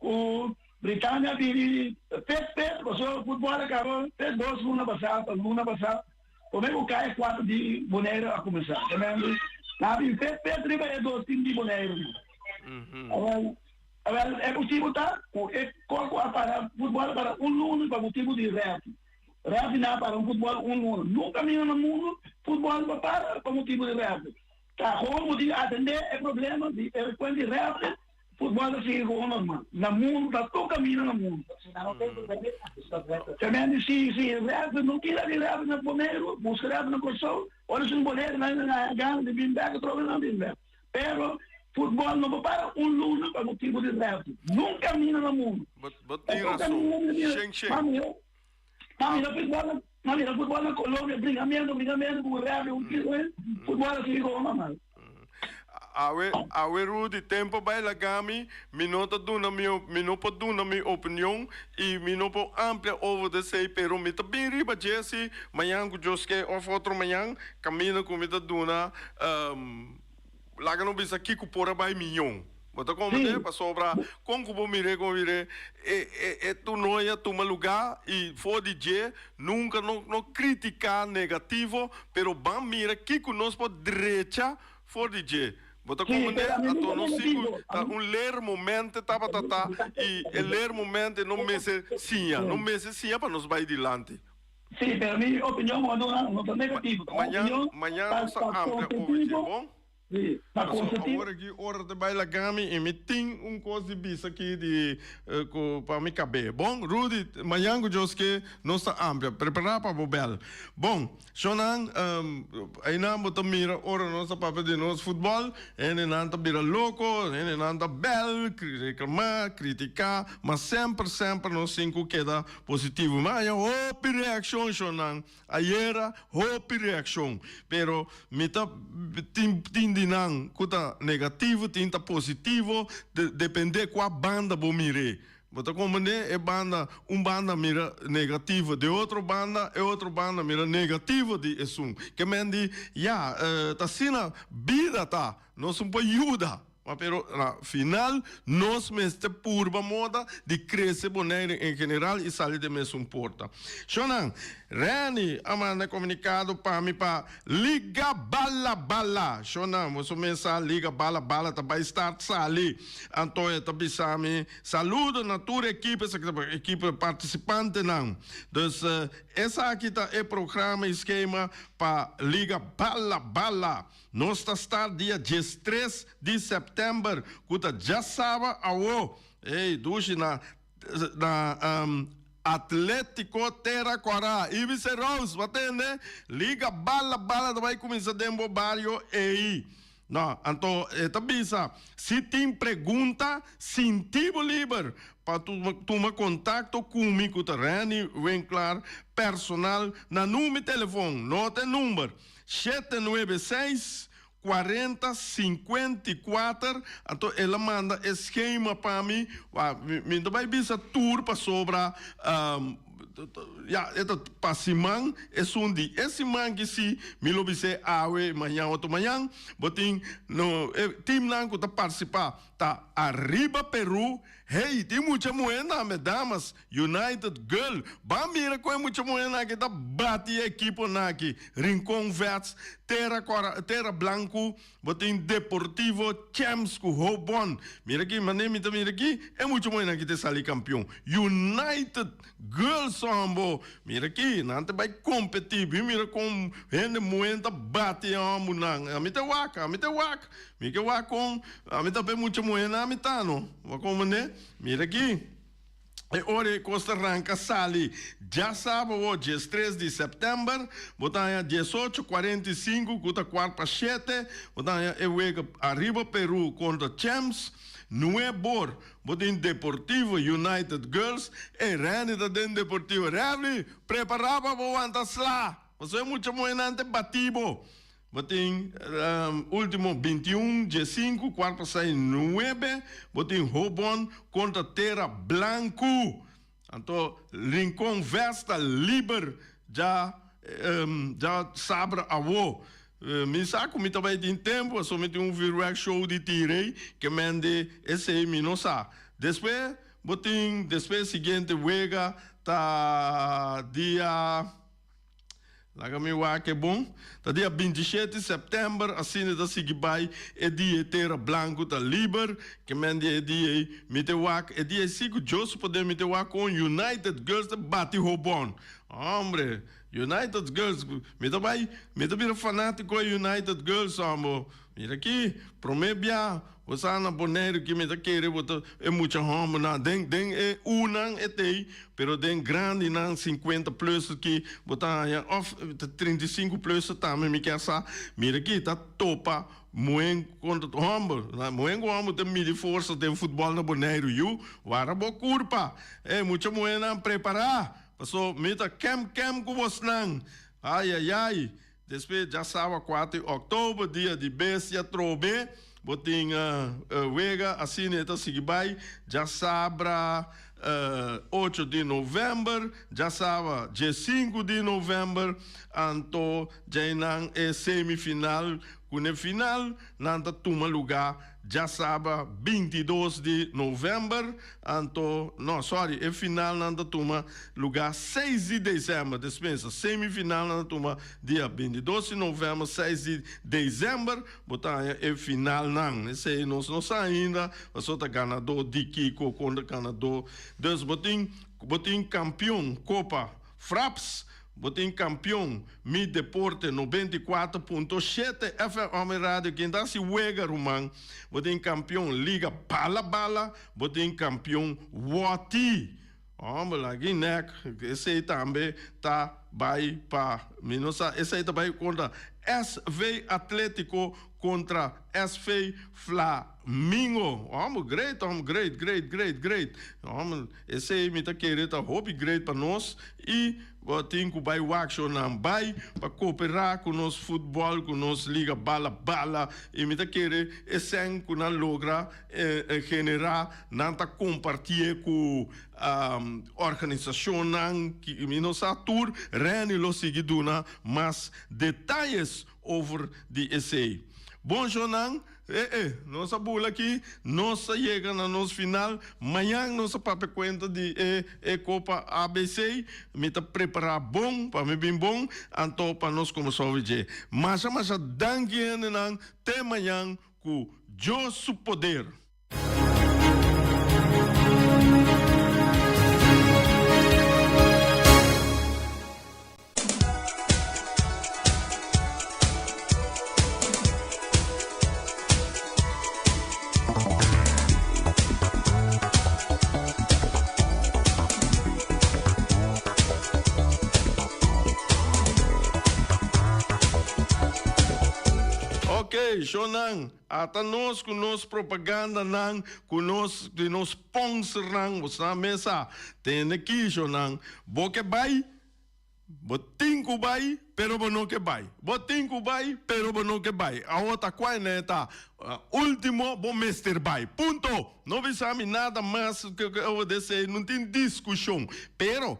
ku Britania a bini pet pet pasobra futbòl a kaba te dos luna pasá pa luna pasá. Prome ku kai kuater di Boneiru a kuminsá. Te men di, nan a bin pet pet riba e dos tim di Boneiru nan. Awel, awel e motibu ta ku e kos ku a para futbòl a para un luna pa motibu di rèfi. Rèfi nan a para un futbòl un luna. Nunka mira na mundu futbòl pa para pa motibu di rèfi. Ta gewoon bo tin atendé e problema di e kuent di rèfi. Futbol ta sigui gewoon normal. Na mundu ta tur kaminda na mundu. Tremendo si si rèfri no kila di rèfri na Boneiru, buska rèfri na Kòrsou, ora si un Boneiru nan nan haña gana di bin bèk atrobe nan bin bèk. Pero futbol no por para un luna pa motibu di rèfri. Nun kaminda na mundu. Bo tin rason. Shen shen. Ma mira futbol ma mira futbol na Colombia bringamentu bringamentu ku rèfri un kilo futbol a sigui gewoon normal. Awe awe Rudy tempo bai laga mi mi no ta duna mi mi no por duna mi opinion y mi no por amplia over de esey pero mi ta bin riba dje si mañan ku Dios ke of otro mañan caminda ku mi ta duna laga no bisa kico por a bai miyon bo ta comprende pasobra con ku bo mire con mire e e e toernooi a tuma lugar y for di dje nunca no no critica negativo pero ban mira kico nos por drecha for di dje bo ta comprende anto nos tin cu ta un leermoment tabata ta y e leermoment no mester siña no mester siña pa nos bai dilanti. Sí, pero mi opinion no, no ta negativo. Mañan, mañan nos ta amplia over dje, bon? Sí, pa Paso awor aki ora ta bai laga mi i mi tin un kos di bisa aki di ku pa mi kab'é. Bon, Rudy, mañan ku Dios ke nos ta amplia. Prepará pa bo bèl. Bon, shonnan, einan bo ta mira ora nos ta papia di nos futbòl, hendenan ta bira loko, hendenan ta bèl, reklamá, kritiká, ma semper, semper nos tin ku keda positivo. Mi haña hopi reakshon, shonnan. Ayera hopi reaccion, pero mi ta tin tin di nan cu ta negativo, tin ta positivo, depende cua banda bo mir'e. Bo ta comprende? E banda, un banda mira negativo di otro banda, e otro banda mira negativo di esun. Ke men di, ya, ta asina bida ta, nos un por yuda. Ma pero na final nos mester purba moda di crece Bonaire en general y sali den mesun porta. Shonan, Renny a manda comunicado pa mi pa Liga Bala Bala. Shonan, boso mes sa Liga Bala Bala ta bay start sali. Anto e ta bisa mi saludo na tur ekipo, esaki ta ekipo participantenan. Dus esaki ta e programa y schema pa Liga Bala Bala. Nos ta start dia 13 di sèptèmber ku ta djasaba awo. Ey, dushi na na Atletico Tera Kòrá. Ibis Rose, bo a tende? Liga Bala Bala ta bai kuminsá den bo bario ey. No, anto e ta bisa, si tin pregunta, sinti bo liber pa tuma kontakto ku mi ku ta Renny Winklaar personal na numi telefon. Nota e number. 796 40 54, anto el a manda e schema pa mi, wa mi ta bai bisa tur pasobra ya e ta pa siman, esun di e siman ki si mi lo bis'é awe, mañan otro mañan, bo tin no e teamnan ku ta partisipá ta Arriba Peru, hey tin mucha muhé tambe damas, United Girl, Ban mira kon e mucha muhénan aki ta bati e ekiponan aki, Rincon Vets, Tera Cora, Tera Blanku, bo tin Deportivo Champs ku Hobon. Mira aki, manera mi ta mira aki, e mucha muhénan aki ta sali kampion. United Girls hombo, mira aki, nan ta bai kompetí, bin mira kon hende muhé ta bati e hombonan. Ami ta wak, ami ta wak, mi ke wak kon, ami ta pa e mucha muhénan ami ta no. Bo a komprendé? Mira aki. E ora e kos ta ranka sali djasaba o 13 di sèptèmber, bo ta haña 18 45 ku ta kuart pa shete, bo ta haña e wega Arriba Peru kontra Champs, Nuebor bo tin Deportivo United Girls, e Randy ta den Deportivo. Randy, prepará pa bo wanta sla, pasobra e mucha muhénan ta bati bo. Bo tin ultimo 21 15 kuart pa sai nuebe bo tin Hobon kontra Tera Blanku. Anto Rincon Vesta liber dja dja sabra awo. Mi sa ku mi ta bai tin tempu pasobra mi tin un vuurwerk show di tira ke mende esei mi no sa. Despues bo tin despues siguiente wega ta dia. Laga mi wak e bon. Ta dia 27 sèptèmber, asina ta sigui bai e dia e tera blanku ta liber. Ke men di e dia ei, mi te wak e dia ei si ku Dios su poder mi te wak kon United Girls ta bati Hobon. Hombre, United Girls, mi ta bai, mi ta bira fanátiko e United Girls hombo. Mira aki, promé bia bo sa na Boneiru ki mi ta kere bo ta e mucha hòmbernan den den e unan e tei, pero den grandinan sinkuenta plus aki bo ta haña òf 35 plus tambe mi kier sa. Mira aki ta topa muhé kontra hòmber. Muhé ku hòmber ta midi forsa den futbòl na Boneiru yu. Wara bo kurpa. E mucha muhénan prepará paso mi ta kèm kèm ku bosnan. Ayayay. Despues djasawa 4 di òktober, dia di bestia trobe, bo tin wega asina e ta sigui bai. Djasabra 8 di novèmber, djasawa 15 di novèmber, anto djainan e semifinal ku ne final nan ta tuma lugá Djasabra 22 di november, anto, no, sorry, e finalnan ta tuma lugá 6 di december, despensa, semifinalnan ta tuma dia 22 di november, 6 di december bo ta haña e finalnan. Esei nos no sa ainda, pasobra ta ganadó di kiko kontra ganadó. Dus bo tin, bo tin kampion Kopa Fraps. Bo tin kampion Mi Deporte 94.7 FM Ome Radio ken ta hasi wega ruman. Bo tin kampion Liga Bala Bala, bo tin kampion Wòti. Homber lagi nek esei tambe ta bai pa mi no sa esei ta bai kontra SV Atletico kontra SV Flamingo. Homber great homber great great great great. Homber esei mi ta kere ta hopi great pa nos i Bo tin ku bai wak shownan bai pa koperá ku nos futbòl, ku nos liga bala bala i mi ta kere e sèn ku nan logra generá nan ta kompartié ku organisashonnan ki mi no sa tur. Renny lo sigui duna mas detayes over di esei. Bon shownan. E e, nos a bula aki, nos a yega na nos final. Mañan nos a papia cuenta di e e Copa ABC. Mi ta prepara bon pa mi bin bon, anto pa nos comenzá over dje. Masha masha danki hendenan, te mañan cu Dios su poder. Ok, shownan, ata nos ku nos propagandanan, ku nos di nos sponsornan, bo sa mesa, tende ki shownan, bo ke bai? Bo tin ku bai, pero bo no ke bai. Bo tin ku bai, pero bo no ke bai. Awor ta kua e ta ultimo bo mester bai. Punto! No bisa mi nada mas ku esei, no tin diskushon. Pero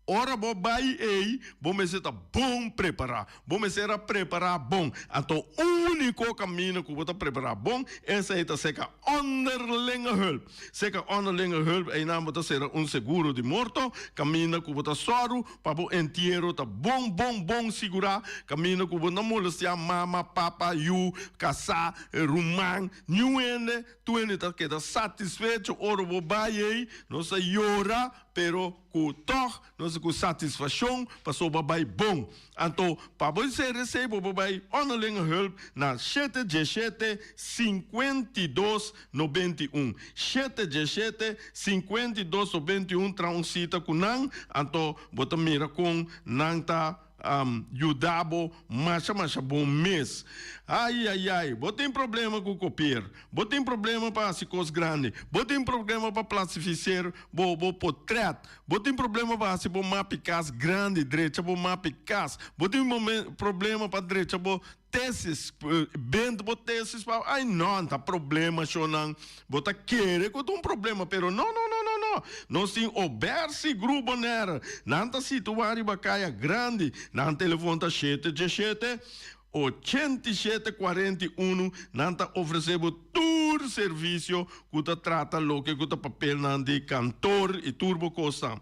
ora bo bai ei, bo mester ta bon prepará. Bo mester a prepará bon. Anto úniko kaminda ku bo ta prepará bon, esei ta seka onderlinge hulp. Seka onderlinge hulp einan bo ta sera un seguro di morto, kaminda ku bo ta sòru pa bo entiero ta bon bon bon sigurá, kaminda ku bo no molestiá mama, papa, yu, kasá, ruman, niun hende, tur hende ta keda satisfecho ora bo bai ei, nos ta yora, pero ku tòg nos ku satisfashon pasobra bai bon. Anto pa bo ser esei bo por bai Onderlinge Hulp na shete diesshete 52 91. Shete diesshete 52 91 traha un sita ku nan anto bo ta mira kon nan ta yuda bo masha masha bon mes. Ai ai ai bo tin problema ku kopier, bo tin problema pa hasi kos grandi, bo tin problema pa plasifiser bo bo potret, bo tin problema pa hasi bo mapi kas grandi, drecha bo mapi kas, bo tin problema pa drecha bo tesis, bend bo tesis pa ai no ta problema shownan, bo ta kere ku ta un problema pero no no no no no nos tin Obersi Group Bonaire nan ta situa riba kaya grandi nan telefon ta shete djeshete 87 41 nan ta ofrese bo tur servisio ku ta trata loke ku ta papelnan di kantor i tur bo kosnan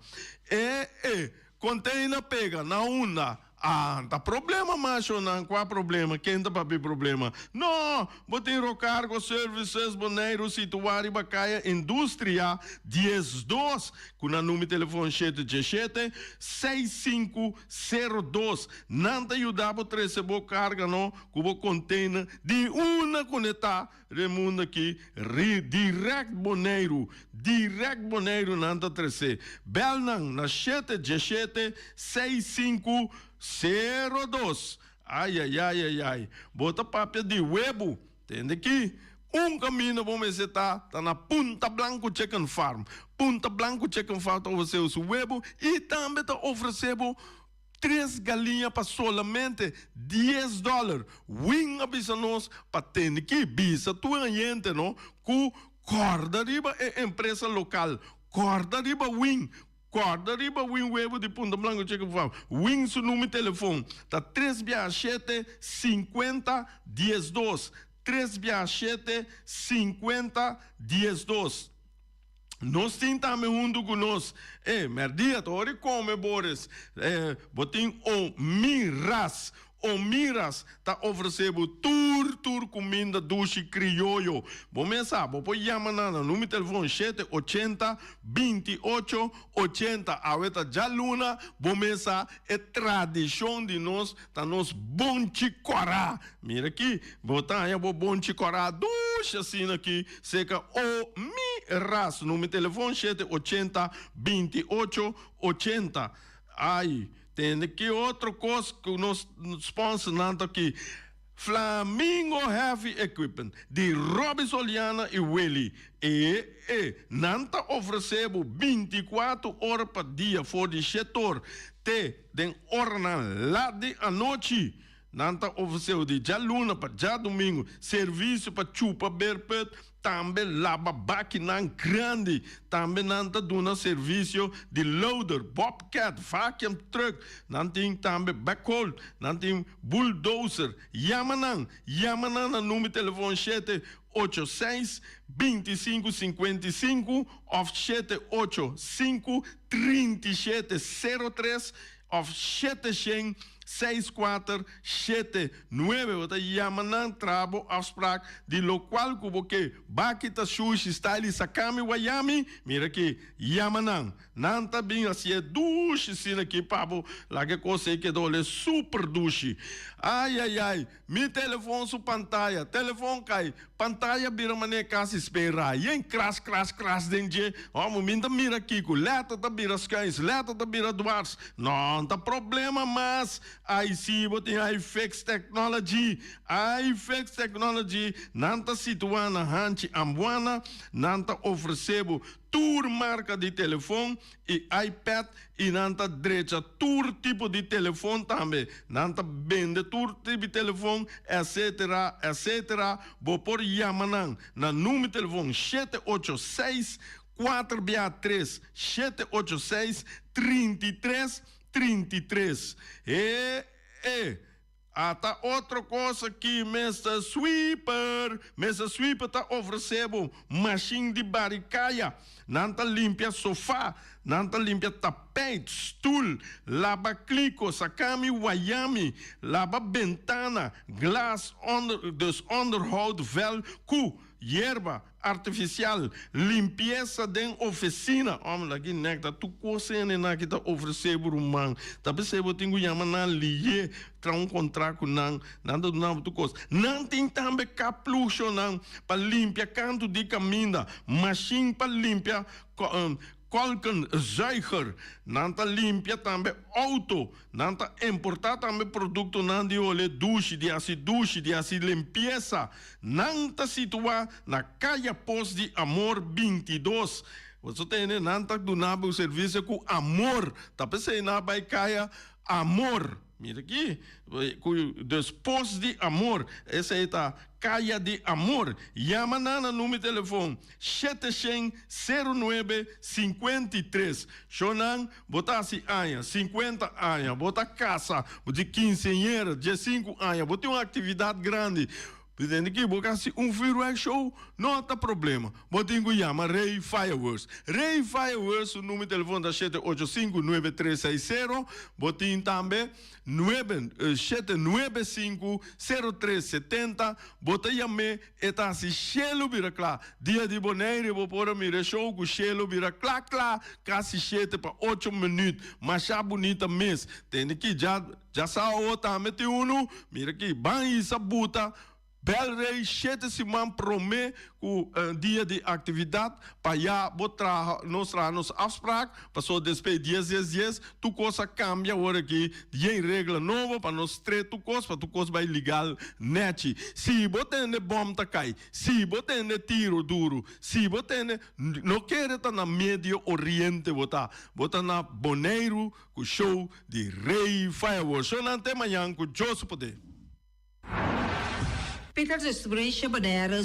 e e container pega na unda Ah, ta problema machonan, kua problema? Ken ta papia problema? No! Bo tin Rocargo Services Boneiru situá riba Kaya Industria 12, ku nan number telefon shete djeshete, seis sinku sero dos. Nan ta yuda bo trese bo karga no ku bo container di una ku ne ta Raimundo aki ri direct Boneiru, direct Boneiru nan ta trese. Bel nan na shete djeshete seis sinku sero dos. Ayayayayay, bo ta papia di webu. Tende ki un kaminda bo mester ta, ta na Punta Blanco Chicken Farm. Punta Blanco Chicken Farm ta ofresé su webu i tambe ta ofresé bo Tres galiña pa solamente dies dòler. Win a bisa nos pa tende ki bisa tur ayente no ku kòrda riba e empresa lokal, kòrda riba Win, kòrda riba Win Webu di Punta Blanco Chicken Farm. Win su number telefon ta tres biaha shete sinkuenta diesdos, tres biaha shete sinkuenta diesdos. Nos tin tambe huntu ku nos e merdia ta ora di kome Boris. Bo tin o mi ras. Omiras ta ofresé bo tur tur kuminda dushi krioyo. Bo mes sa, bo por yama nan na numero telefon shete ochenta, binti ocho, ochenta. Awe ta djaluna, bo mes sa e tradishon di nos ta nos bonchi kòrá. Mira aki, bo ta haña bo bonchi kòrá dushi asina aki serka Omiras. Numero telefon shete ochenta, binti ocho, ochenta. Ai, tende ki otro kos ku nos sponsornan ta aki, Flamingo Heavy Equipment di Robby Soliana i Willy. E e nan ta ofresé bo bintikuatro ora pa dia for di shetor te den oranan lat di anochi. Nan ta ofresé bo di djaluna pa djadumingu servisio pa chupa berput, Tambe laba bakinan grandi. Tambe nan ta duna servisio di loader, bobcat, vacuum truck. Nan tin tambe backhoe. Nan tin bulldozer. Yama nan! Yama nan na number telefon shete ocho seis, 25 55 of shete ocho sinku, 37 03 of shete shen seis kuater shete nuebe. Bo ta yama nan traha bo afspraak di lokual ku bo ke. Baki ta shushi style sakami wayami. Mira aki, yama nan. Nan ta bin hasié dushi asina aki pa bo. Laga e kos ei keda ole super dushi. Ai ai ai. Mi telefon su pantaya, telefon kai, pantaya bira manera kasi spera, yen kras kras kras den dje, homo mi ta mira kiko, letter ta bira skuins, letter ta bira dwars, no ta problema mas, ai si bo tin iFix Technology, iFix Technology, nan ta situa na Hanchi Ambuana, nan ta ofrece bo tur marka di telefon, i iPad i nan ta drecha tur tipo di telefon tambe. Nan ta bende tur tipo di telefon etc. Etc. Bo por yama nan na numero telefon shete ocho seis, kuater bia tres, shete ocho seis, 33, 33. He e. Ata otro kos aki, Mister Sweeper. Mister Sweeper ta ofresé bo mashin di bari kaya. Nan ta limpia sofá, nan ta limpia tapijt, stul, laba kliko, sakami wayami, laba bentana, glas, onder, dus onderhoud vel ku yerba. Artifisial, limpiesa den ofesina. Ome la ki nek ta tur kos hende nan ki ta ofresé bo ruman. Ta p'esei bo tin ku yama nan lié, traha un kontrak ku nan, nan ta duna bo tur kos. Nan tin tambe kaplushonan pa limpia kantu di kaminda, mashin pa limpia Kolkenzuiger. Nan ta limpia tambe auto. Nan ta importá tambe produktonan di hole dushi, di hasi dushi, di hasi limpiesa. Nan ta situá na Kaya Pos di Amor 22. Boso tende, nan ta duna bo servisio ku amor. Ta p'esei nan a bai Kaya Amor. Mira aki, ku dus Pos di Amor. Esei ta Kaya di Amor. Yama nan na numero di telefon 700 09 53. Shownan, bo ta hasi aña, 50 aña, bo ta kasa, bo di kinseñera, 15 aña, bo tin un aktividat grandi. Tende ki bo ka hasi un vuurwerk show, no ta problema. Bo tin ku yama Rey Fireworks. Rey Fireworks su numero di telefon ta shete ocho sinku nuebe tres seis sero. Bo tin tambe nuebe shete nuebe sinku sero tres setenta. Bo ta yam'é, e ta hasi shelu bira kla. Dia di Bonaire bo por a mira e show ku shelu bira kla kla kasi shete pa ocho minüt. Masha bunita mes. Tende ki dja dja sa awo tambe tin unu. Mira ki ban hisa buta Bel Rey shete siman prome ku dia di aktividat pa ya bo traha nos traha nos afsprak paso despues dies dies dies tur kos a kambia awor aki yen regla nobo pa nos tre tur kos pa tur kos bai legal nechi si bo tende bom ta kai si bo tende tiro duru si bo tende no kere ta na medio oriente bo ta bo ta na Boneiru ku show di Rey Fireworks shownan te mañan ku Dios su poder. Peter Distribution Bonaire.